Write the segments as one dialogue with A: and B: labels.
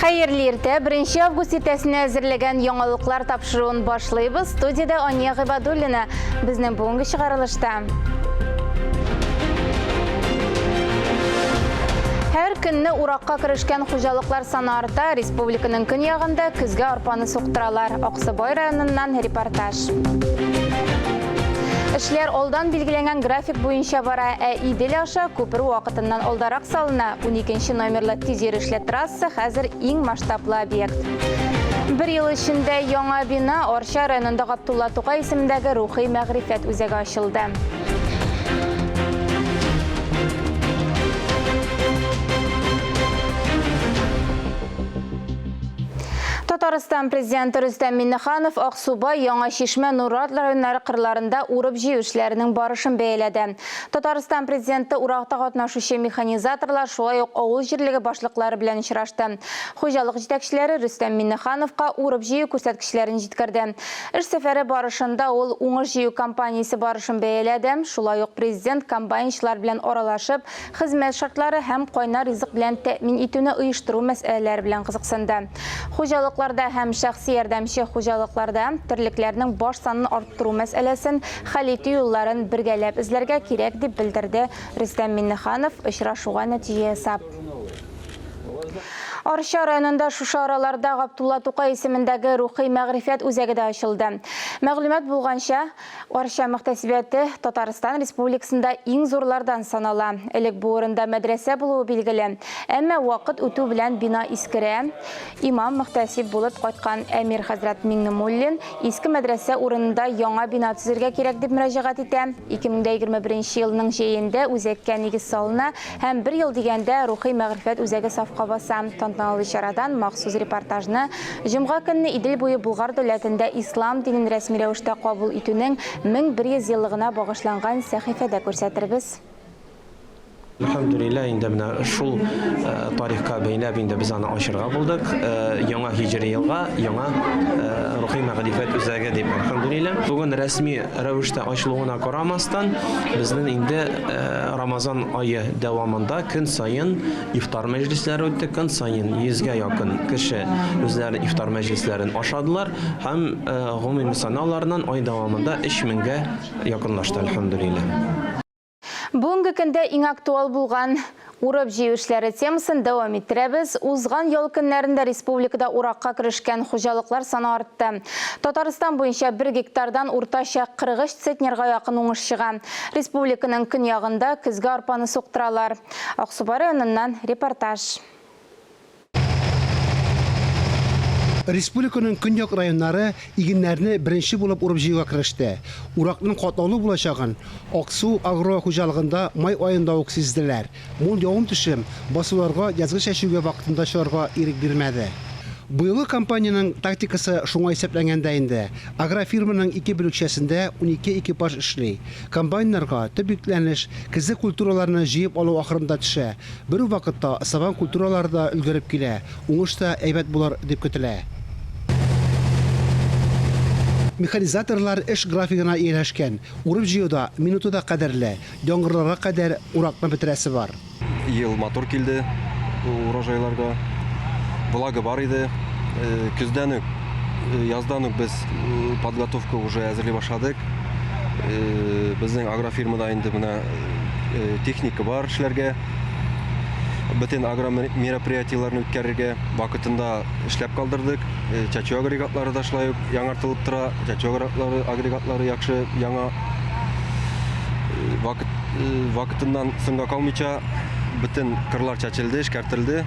A: Хәерле иртә, 1 август иртәсенә әзерләгән яңалыклар тапшыруын башлыйбыз. Студиядә Ания Гыйбадуллина. Безнең бүгенге чыгарылышта. Һәр көнне уракка керешкән хуҗалыклар саны арта. Республиканың көньягында көзгә арпаны суктыралар. Аксубай районыннан репортаж. Эшләр алдан билгеләнгән график буенча бара, ә Идел аша күпер вакытыннан алдарак салына. 12 номерлы тизйөрешле трасса хәзер иң масштаблы объект. Бер ел эчендә яңа бина Арча районында Габдулла Тукай исемендәге рухи мәгърифәт үзәге ачылды. Татарстан президенты Рөстәм Миннеханов Аксубай, Яңа Чишмә, Нурлат районнары кырларында урып-җыю эшләренең барышын бәяләде. Татарстан президенты уракта катнашучы механизаторлар, шулай ук авыл җирлеге башлыклары белән очрашты. Хуҗалык җитәкчеләре Рөстәм Миннехановка урып-җыю күрсәткечләрен җиткерде. Эш сәфәре барышында ул уңыш җыю кампаниясе барышын бәяләде. Шулай ук президент комбайнчылар белән аралашып, хезмәт шартлары һәм кайнар ризык белән тәэмин итүне оештыру мәсьәләләре белән кызыксынды. Хуҗалыкларда һәм шәхси ярдәмче хуҗалыкларда терлекләрнең баш санын арттыру мәсьәләсен хәл итү юлларын бергәләп эзләргә кирәк, дип белдерде Рөстәм Миңнеханов, очрашуга нәтиҗә ясап. Арча районында шушы араларда Габдулла Тукай исемендәге рухи мәгърифәт үзәге дә ачылды. Мәгълүмат булганча, Арча мөхтәсибәте Татарстан Республикасында иң зурлардан санала. Элек бу урында мәдрәсә булуы билгеле. Әмма вакыт үтү белән бина искерә. Имам-мөхтәсиб булып кайткан Әмир хәзрәт Миңнемуллин иске мәдрәсә урынында яңа бина төзергә кирәк дип мөрәҗәгать итә. 2021 елның җәендә үзәккә нигез салына һәм бер ел дигәндә рухи мәгърифәт үзәге сафка баса. Тантаналы чарадан махсус репортажны Җомга көнне Идел буе Болгар дәүләтендә ислам динен рәсми рәвештә кабул итүнең 1100 еллыгына багышланган сәхифәдә күрсәтербез.
B: Әлхәмдүлилләһ, инде менә шул тарихка бәйләп инде без аны ачырга булдык. Яңа һиҗри елга яңа рухи мәгърифәт үзәге дип, әлхәмдүлилләһ. Бүген рәсми рәвештә ачылуына карамастан, безнең инде Рамазан ае дәвамында көн саен Ифтар мәҗлесләре үтте. Көн саен йөзгә якын кеше үзләренең ифтар мәҗлесләрен ашадылар һәм гомуми саны аларның ай дәвамында 3000гә якынлашты, әлхәмдүлилләһ.
A: Бүгенге көндә иң актуал булган урып-җыю эшләре темасын дәвам иттерәбез. Узган ял көннәрендә республикада уракка керешкән хуҗалыклар саны артты. Татарстан буенча бер гектардан уртача 43 центнерга якын уңыш чыга. Республиканың көньягында көзге арпаны суктыралар. Аксубай районыннан репортаж.
C: Республиканың көньяк районнары игеннәрне беренче булып урып-җыюга кереште. Уракның катлаулы булачагын Аксу Агро хуҗалыгында май аенда ук сизделәр. Мул явым-төшем басуларга язгы чәчүгә вакытында чыгарга ирек бирмәде. Быелгы кампаниянең тактикасы шуңа исәпләнгән дә инде. Агрофирманың ике бүлекчәсендә 12 экипаж эшли. Комбайннарга төп йөкләнеш көзге культураларны җыеп алу ахырында төшә. Бер үк вакытта сабан культуралары да өлгереп килә, уңыш та әйбәт булыр дип көтелә. Механизаторлар эш графигына ияләшкән. Урып-җыюда минуты да кадерле, яңгырларга кадәр уракны бетерәсе бар.
D: Ел матур килде урожайларга. Влага бар иде. Көздән үк, яздан үк без подготовка уже әзерли башладык. Безнең агрофирмада инде менә техника бар эшләргә. Бөтен агромероприятиеләрне үткәрергә вакытында эшләп калдырдык. Чәчү агрегатлары да шулай ук яңартылып тора. Чәчү агрегатлары яхшы яңа. Вакыт вакытыннан соңга калмыйча бөтен кырлар чәчелде, эшкәртелде.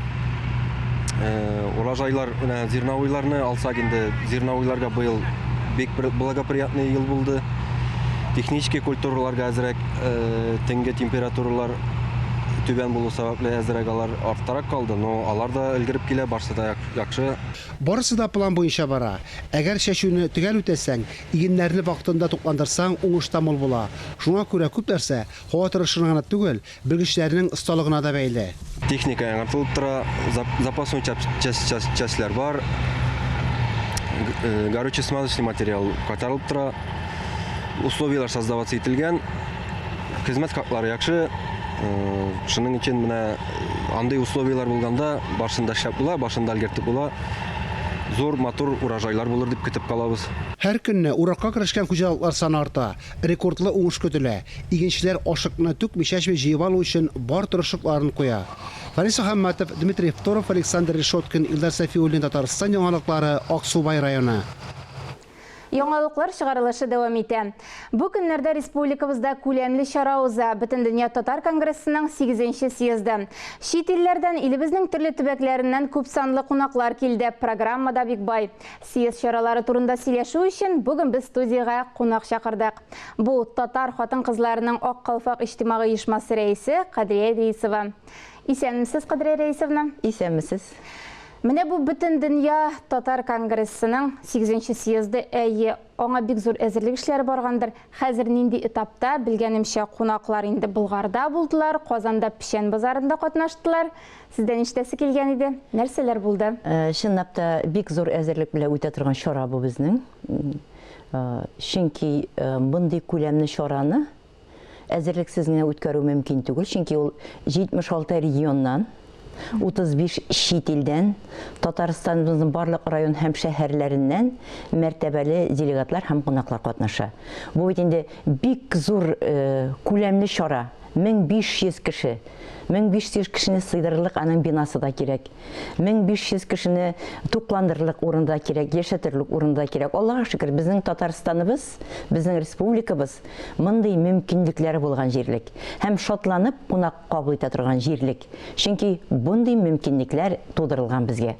D: Урожайлар, менә зерновыйларны алсак инде, зерновыйларга быел бик благоприятный ел булды. Технический культураларга әзрәк төнге температуралар түбән булу сәбәпле әзрәк алар арттарак калды, но алар да өлгереп килә, барсы да яхшы.
C: Барысы да план буенча бара. Әгәр чәчүне төгәл үтәсәң, Игеннәрне вакытында тукландырсаң, уңыш та мул була. Шуңа күрә күп нәрсә һава торышына гына түгел, белгечләрнең осталыгына да бәйле.
D: Техника яңартылып тора, запасной частьләр бар, горюче-смазочный материал кайтарылып тора, условияләр создаваться ителгән, хезмәт хаклары яхшы, Шуның өчен менә андый условияләр булганда барысын да эшләп була, барысын да өлгертеп була. Зур, матур урожайлар булыр дип көтеп калабыз.
C: Һәр көнне уракка керешкән хуҗалыклар саны арта. Рекордлы уңыш көтелә. Игенчеләр ашлыкны түкми-чәчми җыеп алу өчен бар тырышлыкларын куя. Фарис Мөхәммәтов, Дмитрий Второв, Александр Решеткин, Илдар Сафиуллин, Татарстан яңалыклары, Аксубай районы.
A: Яңалыклар чыгарылышы дәвам итә. Бу көннәрдә республикабызда күләмле чара уза, Бөтендөнья татар конгрессының 8 съезды. Чит илләрдән, илебезнең төрле төбәкләреннән күпсанлы кунаклар килде. Программа да бик бай. Съезд чаралары турында сөйләшү өчен бүген без студиягә кунак чакырдык. Бу, татар хатын-кызларының Ак калфак иҗтимагый оешмасы рәисе Кадрия Рәисова. Исәнмесез, Кадрия Рәисовна.
E: Исәнмесез.
A: Менә бу Бөтендөнья татар конгрессының сигезенче съезды, әйе, аңа бик зур әзерлек эшләре баргандыр. Хәзер нинди этапта, белгәнемчә, кунаклар инде Болгарда булдылар, Казанда Печән базарында катнаштылар. Сездән ишетәсе килгән иде, нәрсәләр булды?
E: Чынлап та, бик зур әзерлек белән үтә торган чара бу безнең. Чөнки мондый күләмле чараны Әзерлексез генә үткәрү мөмкин түгел, чөнки ул 76 регионнан, 35 чит илдән, Татарстаныбызның барлык район һәм шәһәрләреннән мәртәбәле делегатлар һәм кунаклар катнаша. Бу бит инде бик зур күләмле чара, 1500 кеше. 1500 кешене сыйдырырлык аның бинасы да кирәк. 1500 кешене тукландырырлык урын да кирәк, яшәтерлек урын да кирәк. Аллага шөкер, безнең Татарстаныбыз, безнең республикабыз Мондый мөмкинлекләре булган җирлек һәм шатланып кунак кабул итә торган җирлек. Чөнки бундый мөмкинлекләр тудырылган безгә.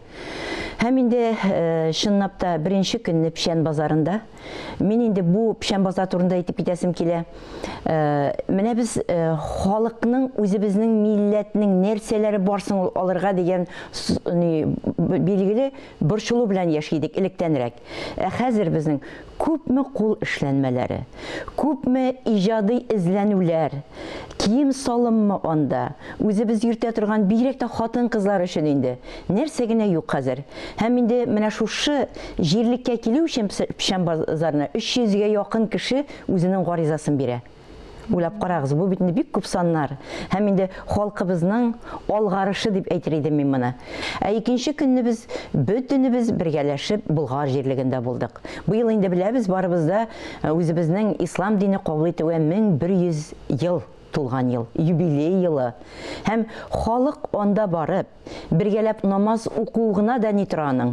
E: Һәм инде чынлап та беренче көнне Печән базарында, мин инде бу Печән базар турында әйтеп китәсем килә. Менә без халыкның, үзебезнең милләтнең нәрсәләре бар соң ул алырга дигән билгеле борчылу белән яши идек электәнрәк. Ә хәзер безнең күпме кул эшләнмәләре, күпме иҗади эзләнүләр, кием-салыммы анда, үзебез йөртә торган, бигрәк тә хатын-кызлар өчен инде, нәрсә генә юк хәзер. Һәм инде менә шушы җирлеккә килү өчен Печән базарына 300 гә якын кеше үзенең гаризасын бирә. Уйлап карагыз, бу бит инде бик күп саннар. Һәм инде халкыбызның алгарышы дип әйтер идем мин моны. Ә икенче көнне без бөтенебез бергәләшеп Болгар җирлегендә булдык. Быел инде беләбез, барыбыз да үзебезнең ислам дине кабул итүгә 1100 ел тулган ел, юбилей елы. Һәм халык анда барып, бергәләп намаз уку гына да ни тора аның.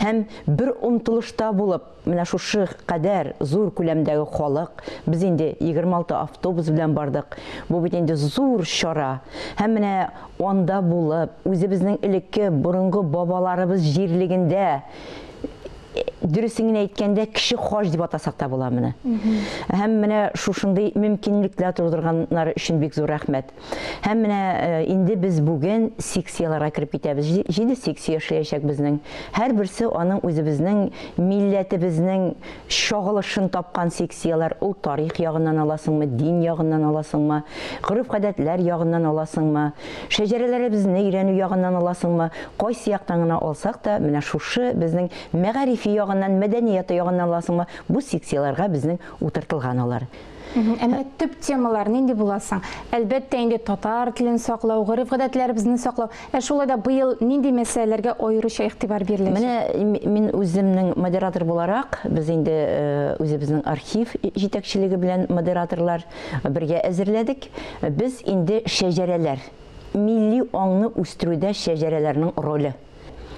E: Һәм бер омтылышта булып, Менә шушы кадәр зур күләмдәге халык, без инде 26 автобус белән бардык. Бу бит инде зур чара. Һәм менә анда булып, үзебезнең элекке борынгы бабаларыбыз җирлегендә, дөресен генә әйткәндә, кече хаҗ дип атасак та була моны. Һәм менә шушындый мөмкинлекләр тудырганнары өчен бик зур рәхмәт. Һәм менә инде без бүген секцияләргә кереп китәбез. Җиде секция эшләячәк безнең. Һәрберсе аның үзебезнең милләтебезнең чагылышын тапкан секцияләр. Ул тарих ягыннан аласыңмы, дин ягыннан аласыңмы, гореф-гадәтләр ягыннан аласыңмы, шәҗәрәләребезне өйрәнү ягыннан аласыңмы, кайсы яктан гына алсак та, менә шушы безнең мәгарифи ягыннан, мәдәнияты ягыннан аласыңмы, бу секцияләргә безнең утыртылган алар.
A: Ә менә төп темалар нинди була соң? Әлбәттә инде татар телен саклау, гореф-гадәтләребезне саклау. Ә шулай да быел нинди мәсьәләләргә аеруча игътибар биреләчәк?
E: Менә мин үземнең модератор буларак, без инде үзебезнең архив җитәкчелеге белән модераторлар бергә әзерләдек. Без инде шәҗәрәләр, милли аңны үстерүдә шәҗәрәләрнең роле.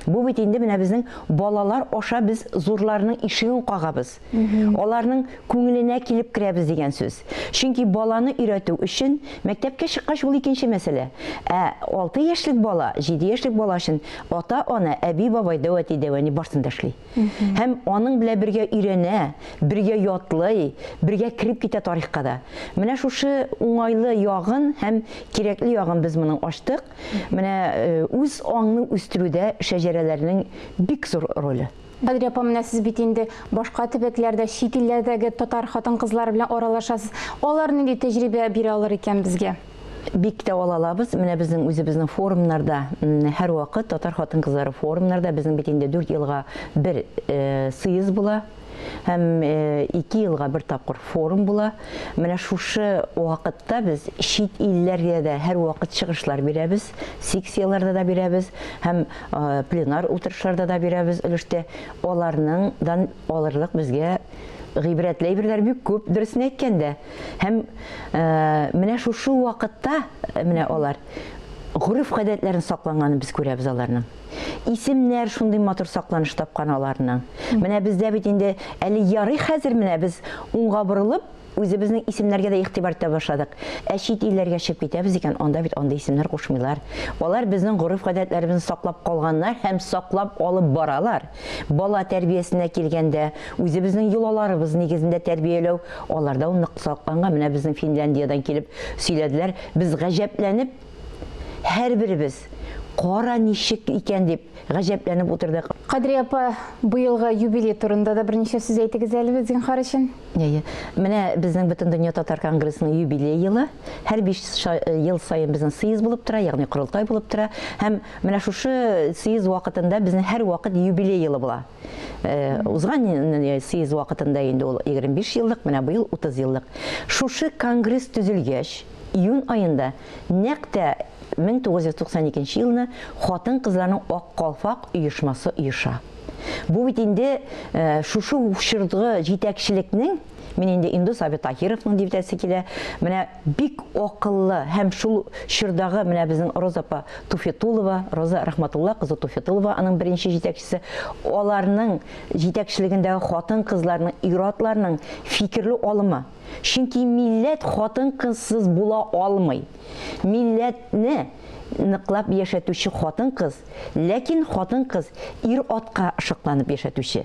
E: Бу бит инде менә безнең балалар аша без зурларның ишеген кагабыз. Аларның күңеленә килеп керәбез дигән сүз. Чөнки баланы өйрәтү өчен мәктәпкә чыккач ул икенче мәсьәлә. Ә 6 яшьлек бала, 7 яшьлек бала өчен ата-ана, әби-бабай, дәү әти, дәү әни барсын да эшли. Һәм аның белән бергә өйрәнә, бергә ятлый, бергә кереп китә тарихка да. Менә шушы уңайлы ягын һәм кирәкле ягын без моның ачтык. Менә үз аңны үстерүдә шәҗәрәләрнең бик зур роле.
A: Бәдрия апа, менә сез бит инде башка төбәкләрдә, чит илләрдәге татар хатын-кызлары белән аралашасыз. Алар нинди тәҗрибә бирә алыр икән безгә?
E: Бик тә ала алабыз. Менә безнең үзебезнең форумнарда һәрвакыт татар хатын-кызлары форумнарда безнең бит инде 4 елга бер съезд була һәм 2 елга бер тапкыр форум була. Менә шушы вакытта без чит илләргә дә һәрвакыт чыгышлар бирәбез, секцияләрдә дә бирәбез һәм пленар утырышларда да бирәбез өлештә. Аларның дан алырлык безгә гыйбрәтле әйберләр бик күп, дөресен әйткәндә. Һәм менә шушы вакытта менә алар гореф-гадәтләрен сакланганын без күрәбез аларның. Исемнәр шундый матур сакланыш тапкан аларның. Менә бездә бит инде әле ярый хәзер менә без уңга борылып, үзебезнең исемнәргә дә игътибар итә башладык. Ә чит илләргә чыгып китәбез икән, анда бит андый исемнәр кушмыйлар. Алар безнең гореф-гадәтләребезне саклап калганнар һәм саклап алып баралар. Бала тәрбиясенә килгәндә, үзебезнең йолаларыбыз нигезендә тәрбияләү, аларда ул нык сакланган. Менә безнең Финляндиядән килеп сөйләделәр. Без гаҗәпләнеп, һәрберебез, кара ничек икән дип, гаҗәпләнеп утырдык.
A: Кадрия апа, быелгы юбилей турында да берничә сүз әйтегез әле без, зинһар өчен.
E: Әйе. Менә безнең Бөтендөнья татар конгрессының юбилей елы. Һәр 5 ел саен безнең съезд булып тора, ягъни корылтай булып тора. Һәм менә шушы съезд вакытында безнең һәрвакыт юбилей елы була. Узган съезд вакытында инде ул 25 еллык, менә быел 30 еллык. Шушы конгресс төзелгәч, июнь аенда нәкъ тә 1992 елны хатын-кызларның Ак калфак оешмасы оеша. Бу бит инде шушы чордгы җитәкчелекнең, мин инде Индус абый Таһировның дип әйтәсе килә, менә бик акыллы һәм шул чордагы менә безнең Роза апа Туфетулова, Роза Рахматулла кызы Туфетулова аның беренче җитәкчесе, аларның җитәкчелегендәге хатын-кызларның, ир-атларның фикерле алымы. Чөнки милләт хатын-кызсыз була алмый. Милләтне ныклап яшәтүче хатын-кыз, ләкин хатын-кыз ир-атка ышыкланып яшәтүче.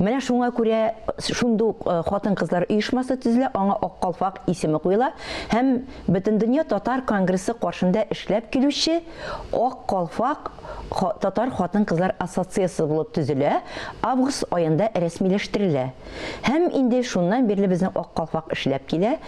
E: Менә шуңа күрә шундый ук хатын-кызлар оешмасы төзелә, аңа Ак калфак исеме куела һәм Бөтендөнья татар конгрессы каршында эшләп килүче Ак калфак татар хатын-кызлар ассоциациясе булып төзелә, август аенда рәсмиләштерелә. Һәм инде шуннан бирле безнең Ак калфак эшләп килә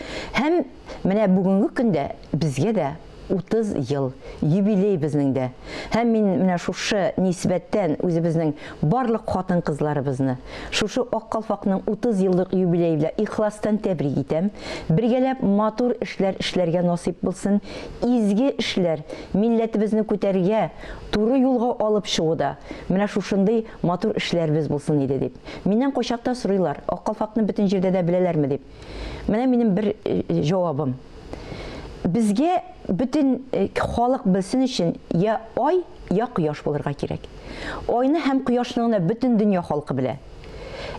E: һәм Менә бүгенге көндә безгә дә 30 ел, юбилей безнең дә. Һәм мин менә шушы нисбәттән үзебезнең барлык хатын-кызларыбызны шушы Ак калфакның 30 еллык юбилее белән ихластан тәбрик итәм. Бергәләп матур эшләр эшләргә насыйп булсын. Изге эшләр, милләтебезне күтәрергә, туры юлга алып чыгуда менә шушындый матур эшләребез булсын иде дип. Миннән кайчакта сорыйлар, Ак калфакны бөтен җирдә дә беләләрме дип. Менә минем бер җавабым. Безгә бөтен халык белсен өчен я ай, я кояш булырга кирәк. Айны һәм кояшны гына бөтен дөнья халкы белә.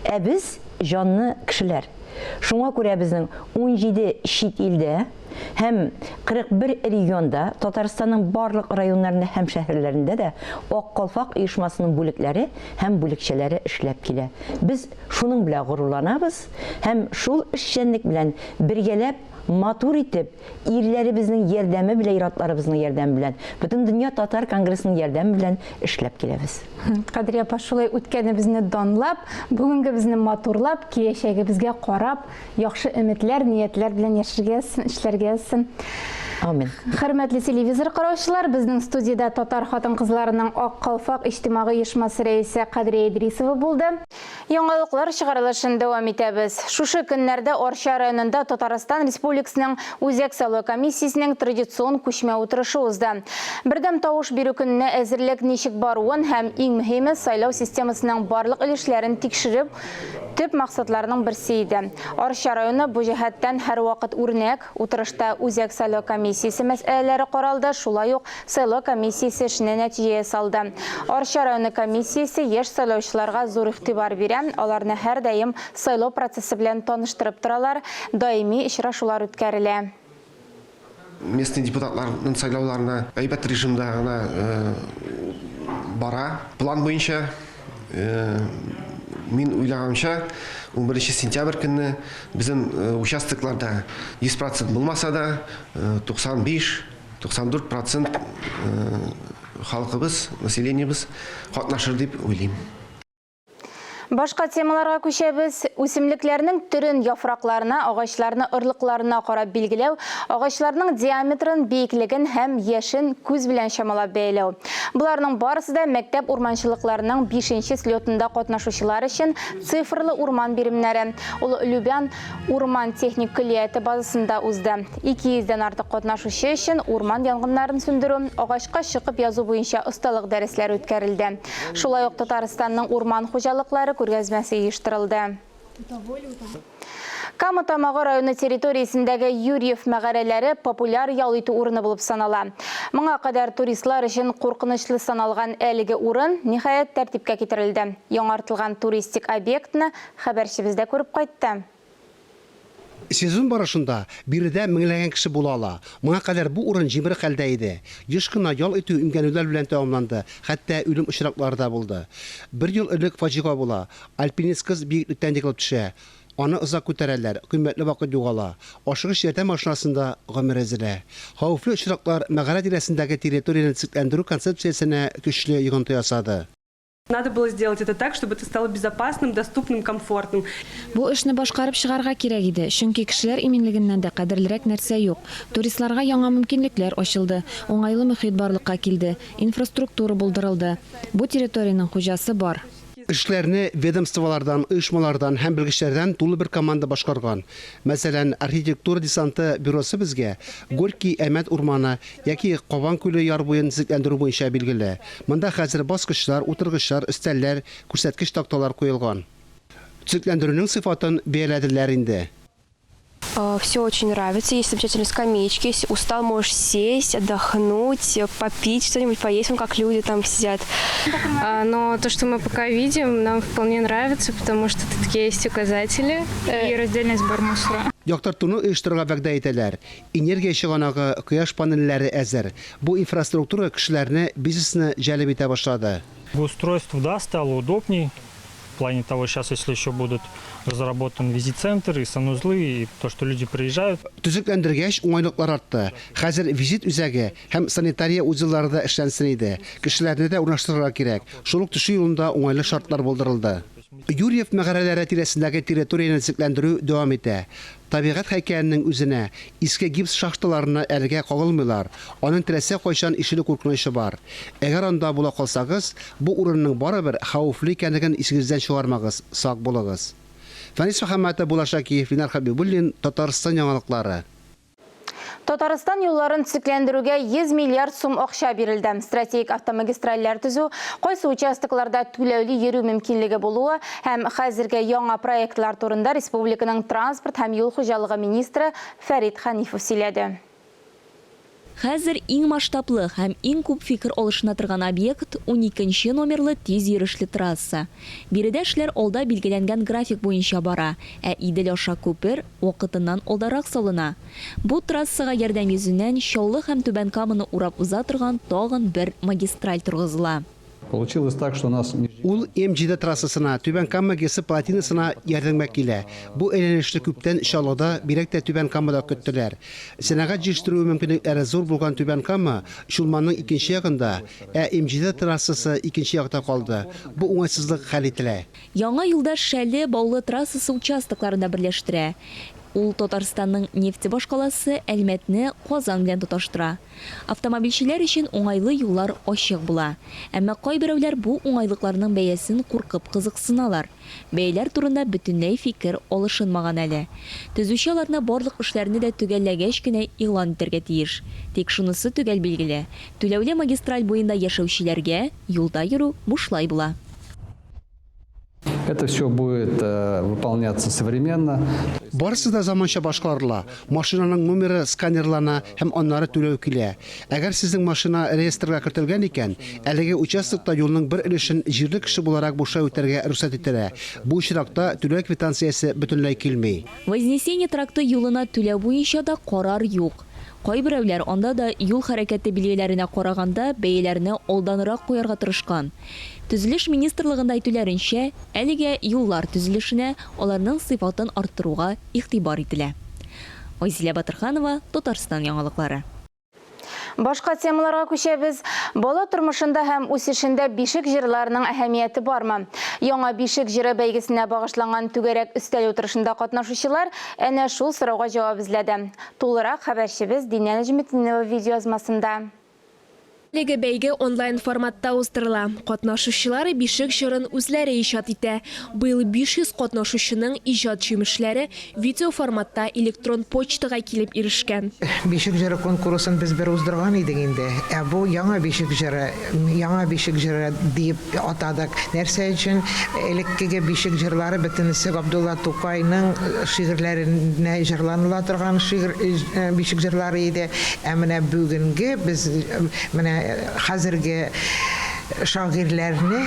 E: Ә без җанлы кешеләр. Шуңа күрә безнең 17 чит илдә һәм 41 регионда, Татарстанның барлык районнарында һәм шәһәрләрендә дә Ак калфак оешмасының бүлекләре һәм бүлекчәләре эшләп килә. Без Шуның белән горурланабыз һәм шул эшчәнлек белән бергәләп матур итеп, ирләребезнең ярдәме белән, ир-атларыбызның ярдәме белән, Бөтендөнья татар конгрессының ярдәме белән эшләп киләбез.
A: Кадрия апа, шулай үткәнебезне данлап, бүгенгебезне матурлап, киләчәгебезгә карап, яхшы өметләр, ниятләр белән яшәргә язсын, эшләргә язсын.
E: Амин.
A: Хөрмәтле телевизор караучылар, безнең студиядә татар хатын-кызларының Ак калфак иҗтимагый оешмасы рәисе Кадрия Идрисова булды. Яңалыклар чыгарылышын дәвам итәбез. Шушы көннәрдә Арча районында Татарстан Республикасының Үзәк сайлау комиссиясенең традицион күчмә утырышы узды. Бердәм тавыш бирү көненә әзерлек ничек баруын һәм, иң мөһиме, сайлау системасының барлык өлешләрен тикшерү төп максатларның берсе иде. Арча районы бу җәһәттән һәрвакыт үрнәк. Утырышта Үзәк сайлау комиссиясе мәсьәләләре каралды, шулай ук сайлау комиссиясе эшенә нәтиҗә ясалды. Арча районы комиссиясе яшь сайлаучыларга зур игътибар бирә, аларны һәрдаим сайлау процессы белән таныштырып торалар, даими очрашулар үткәрелә.
F: Местный депутатларның сайлауларына әйбәт режимда гына бара. План буенча, мин уйлаганча, 11 сентябрь көнне безнең участокларда 100 процент булмаса да, 95, 94 процент халкыбыз, населениебез катнашыр дип уйлыйм.
A: Башка темаларга күчәбез. Үсемлекләрнең төрен яфракларына, агачларны орлыкларына карап билгеләү, агачларның диаметрын, биеклеген һәм яшен күз белән чамалап бәяләү. Боларның барысы да мәктәп урманчылыкларының бишенче слетында катнашучылар өчен цифрлы урман биремнәре. Ул Любян урман техник көллияте базасында узды. 200 дән артык катнашучы өчен урман янгыннарын сүндерү, агачка чыгып язу буенча осталык дәресләре үткәрелде. Шулай ук Татарстанның урман хуҗалыклары күргәзмәсе оештырылды. Кама Тамагы районы территориясендәге Юрьев мәгарәләре популяр ял итү урыны булып санала. Моңа кадәр туристлар өчен куркынычлы саналган әлеге урын, ниһаять, тәртипкә китерелде. Яңартылган туристик объектны хәбәрчебез дә күреп кайтты.
C: Сезон барышында биредә меңләгән кеше була ала. Моңа кадәр бу урын җимерек хәлдә иде. Еш кына ял итү имгәнүләр белән тәмамланды, хәтта үлем очраклары да булды. Бер ел элек фаҗига була, альпинист кыз биеклектән егылып төшә. Аны озак күтәрәләр, кыйммәтле вакыт югала. Ашыгыч ярдәм машинасында гомер өзелә. Хәвефле очраклар мәгарә тирәсендәге территорияне төзекләндерү концепциясенә көчле йогынты ясады.
G: Надо было сделать это так, чтобы это стало безопасным, доступным, комфортным.
H: Бу эшне башкарып чыгарга кирәк иде, чөнки кешеләр иминлегеннән дә кадерлерәк нәрсә юк. Туристларга яңа мөмкинлекләр ачылды, уңайлы мөхит барлыкка килде, инфраструктура булдырылды. Бу территориянең хуҗасы бар.
C: Эшләрне ведомстволардан, оешмалардан һәм белгечләрдән тулы бер команда башкарган. Мәсәлән, Архитектура десанты бюросы безгә Горький Әмәт урманы Яки Кабан күле яр буен төзекләндерү буенча билгеле. Монда хәзер баскычлар, утыргычлар, өстәлләр, күрсәткеч такталар куелган. Төзекләндерүнең сыйфатын бәяләделәр инде.
I: Все очень нравится, есть замечательные скамеечки, если устал, можешь сесть, отдохнуть, попить что-нибудь, поесть, вон как люди там сидят.
J: Но то, что мы пока видим, нам вполне нравится, потому что тут есть указатели. И раздельный сбор мусора.
C: Яктыртуны оештырырга вәгъдә итәләр. Энергия чыганагы, кояш панельләре әзер. Бу инфраструктура кешеләрне, бизнесны җәлеп итә башлады.
K: Благоустройство, да, стало удобней. В плане того, сейчас, если еще будут разработан визит-центр и санузлы, и то, что люди приезжают.
C: Төзекләндергәч, уңайлыклар артты. Хәзер визит үзәге һәм санитария узеллары да эшләнсен иде. Кешеләрне дә урнаштырырга кирәк. Шул ук төшү юлында уңайлы шартлар булдырылды. Юрьев мәгарәләре тирәсендәге территорияне төзекләндерү дәвам итә. Табигать һәйкәленең үзенә, иске гипс шахталарына әлегә кагылмыйлар, аның теләсә кайчан ишелү куркынычы бар. Әгәр анда була калсагыз, бу урынның барыбер хәвефле икәнлеген исегездән чыгармагыз, сак булыгыз. Фәнис Мөхәммәтов, Булат Шакиев, Ленар Хәбибуллин, Татарстан яңалыклары.
A: Татарстан юлларын төзекләндерүгә 100 миллиард сум акча бирелде. Стратегик автомагистральләр төзү, кайсы участокларда түләүле йөрү мөмкинлеге булуы һәм хәзерге яңа проектлар турында республиканың транспорт һәм юл хуҗалыгы министры Фәрит Хәнифов сөйләде.
L: Хәзер иң масштаблы һәм иң күп фикер алышына торган объект, уникенче номерлы тиз йөрешле трасса. Биредә эшләр алда билгеләнгән график буенча бара, ә Идел аша күпер вакытыннан алдарак салына. Бу трассага ярдәм йөзеннән Чаллы һәм Түбән Каманы урап уза торган тагын бер магистраль торгызыла.
M: Получилось так, что нас.
C: Ул М7 трассасына, Түбән Кама ГЭСы плотинасына ярдәмгә килә. Бу әйләнешне күптән Чаллыда, бигрәк тә Түбән Камада көттеләр. Сәнәгать җитештерүе мөмкинлекләре зур булган Түбән Кама, Чулманның икенче ягында, ә М7 трассасы икенче якта калды. Бу уңайсызлык хәл ителә.
L: Яңа юлда Шәле, Баулы трассасы участокларын да берләштерә. Ул Татарстанның нефть башкаласы Әлмәтне Казан белән тоташтыра. Автомобильчеләр өчен уңайлы юллар ачык була. Әмма кайберәүләр бу уңайлыкларның бәясен куркып кызыксыналар. Бәяләр турында бөтенләй фикер алышынмаган әле. Төзүче аларны барлык эшләрне дә төгәлләгәч кенә игълан итәргә тиеш. Тик шунысы төгәл билгеле, түләүле магистраль буенда яшәүчеләргә юлда йөрү бушлай була.
M: Это все будет э, выполняться современно.
C: Барысы да заманча башкарыла. Машинаның номеры сканерлана һәм аннары түләү килә. Әгәр сезнең машина реестрга кертелгән икән, әлеге участокта юлның бер өлешен җирле кеше буларак бушлай үтәргә рөхсәт ителә. Бу очракта түләү квитанциясе бөтенләй килми.
L: Вознесение тракты юлына түләү буенча да карар юк. Кайберәүләр анда да юл хәрәкәте билгеләренә караганда бәяләрне алданрак куярга тырышкан. Төзелеш министрлыгында әйтүләренчә, әлегә юллар төзелешенә, аларның сыйфатын арттыруга игътибар ителә. Айзилә Батырханова, Татарстан яңалыклары.
A: Башка темаларга күчәбез. Бала тормышында һәм үсешендә бишек җырларының әһәмияте бармы? Яңа бишек җыры бәйгесенә багышланган түгәрәк өстәл утырышында катнашучылар әнә шул сорауга җавап эзләде. Тулырак хәбәрчебез Динә Нәҗметдинова видеоязмасында.
N: Әлеге бәйге онлайн форматта уздырыла. Катнашучылар бишек җырын үзләре иҗат итә. Быел 500 катнашучының иҗат җимешләре видео форматта электрон почтага килеп ирешкән.
O: Бишек җыры конкурсын без бер уздырган идек инде. Ә бу яңа бишек җыры, яңа бишек җыры диеп атадык. Нәрсә өчен? Элеккеге бишек җырлары бөтенесе Габдулла Тукайның шигырьләренә җырланыла торган шигырь, бишек җырлары иде. Ә менә бүгенге без менә хәзерге шагыйрьләрне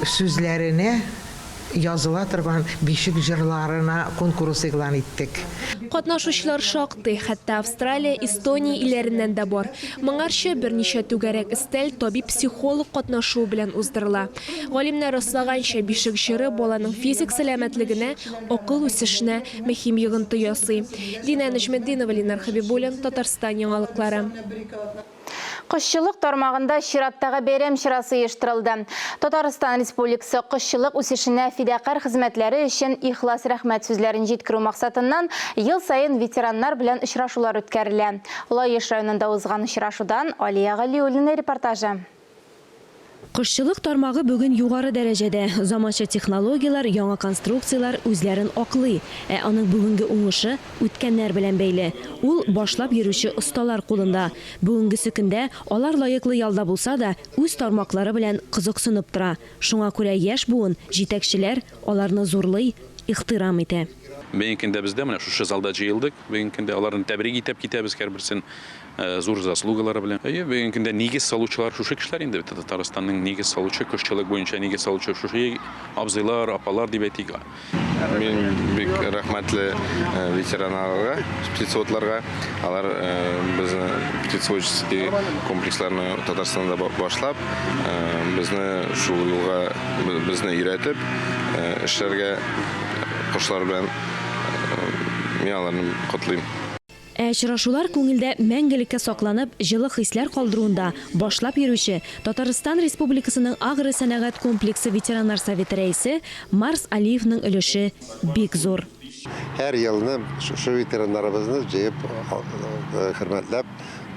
O: сүзләренә языла торган бишек җырларына конкурс игълан иттек.
N: Катнашучылар шактый, хәтта Австралия, Эстония илләреннән дә бар. Моңарчы берничә түгәрәк өстәл табиб-психолог катнашуы белән уздырыла. Галимнәр раслаганча, бишек җыры баланың физик сәламәтлегенә, акыл үсешенә мөһим йогынты ясый. Динә Нәҗметдинова, Ленар Хәбибуллин, Татарстан яңалыклары.
A: Кошчылык тармагында чираттагы бәйрәм чарасы оештырылды. Татарстан Республикасы кошчылык үсешенә фидакарь хезмәтләре өчен ихлас рәхмәт сүзләрен җиткерү максатыннан ел саен ветераннар белән очрашулар үткәрелә. Лаеш районында узган очрашудан Алия Галиуллина репортажы.
P: Кошчылык тармагы бүген югары дәрәҗәдә. Заманча технологияләр, яңа конструкцияләр үзләрен аклый. Ә аның бүгенге уңышы үткәннәр белән бәйле. Ул башлап йөрүче осталар кулында. Бүгенгесе көндә алар лаеклы ялда булса да, үз тармаклары белән кызыксынып тора. Шуңа күрә яшь буын, җитәкчеләр аларны зурлый, ихтирам итә.
Q: Бүгенге көндә без дә менә шушы залда җыелдык. Бүгенге көндә аларны тәбрик итеп китәбез һәрберсен. Зур заслугалары белән. Әйе, бүгенге көндә нигез салучылар шушы кешеләр инде, Татарстанның нигез салучы, кошчылык буенча нигез салучы шушы абзыйлар, апалар дип әйтик.
R: Мин бик рәхмәтле ветераннарга, птицеводларга. Алар безне птицеводческий комплексларны Татарстанда башлап, безне шул юлга безне өйрәтеп, эшләргә кошлар белән мин аларны котлыйм.
P: Ә очрашулар күңелдә мәңгелеккә сакланып, җылы хисләр калдыруында башлап йөрүче Татарстан Республикасының агросәнәгать комплексы ветераннар советы рәисе Марс Алиевның өлеше бик зур.
S: Һәр елны шушы ветераннарыбызны җыеп, хөрмәтләп,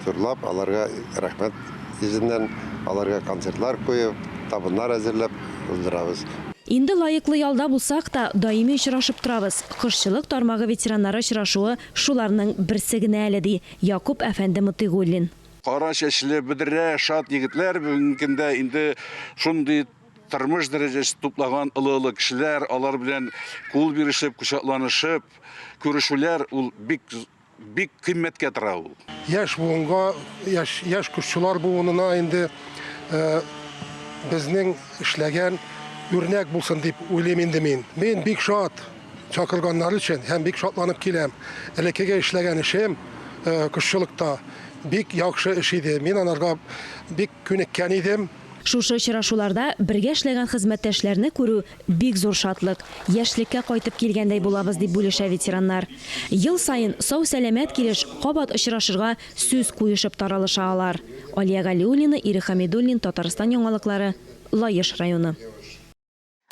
S: зурлап, аларга рәхмәт йөзеннән аларга концертлар куеп, табыннар әзерләп уздырабыз.
P: Инде лаеклы ялда булсак та, даими очрашып торабыз. Кошчылык тармагы ветераннары очрашуы Шуларның берсе генә әле, ди Якуб әфәнде Мотыйгуллин.
T: Кара чәчле, бөдрә, шат егетләр бүгенге көндә инде шундый тормыш дәрәҗәсе туплаган олы-олы кешеләр, алар белән кул бирешеп, кочакланышып күрешүләр ул бик бик кыйммәткә тора ул.
U: Яшь буынга, яшь, яшь кошчылар буынына инде безнең эшләгән үрнәк булсын дип уйлыйм инде мин. Мин бик шат. Чакырганнары өчен һәм бик шатланып киләм. Элеккеге эшләгән эшем кошчылыкта бик яхшы эш иде. Мин анарга бик күнеккән идем.
P: Шушы очрашуларда бергә эшләгән хезмәттәшләрне күрү бик зур шатлык. Яшьлеккә кайтып килгәндәй булабыз, дип бүлешә ветераннар. Ел саен сау-сәламәт килеш кабат очрашырга сүз куешып таралыша алар. Алия Галиуллина, Ирек Хәмидуллин, Татарстан яңалыклары, Лаеш районы.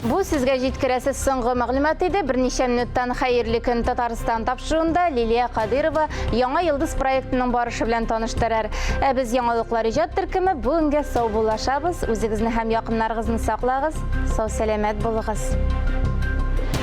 A: Бу сезгә җиткерәсе соңгы мәгълүмат иде. Берничә минуттан Хәерле көн Татарстан тапшыруында Лилия Кадырова Яңа йолдыз проектының барышы белән таныштырыр. Ә без яңалыклар иҗат төркеме бүгенгә саубуллашабыз. Үзегезне һәм якыннарыгызны саклагыз. Сау-сәламәт булыгыз.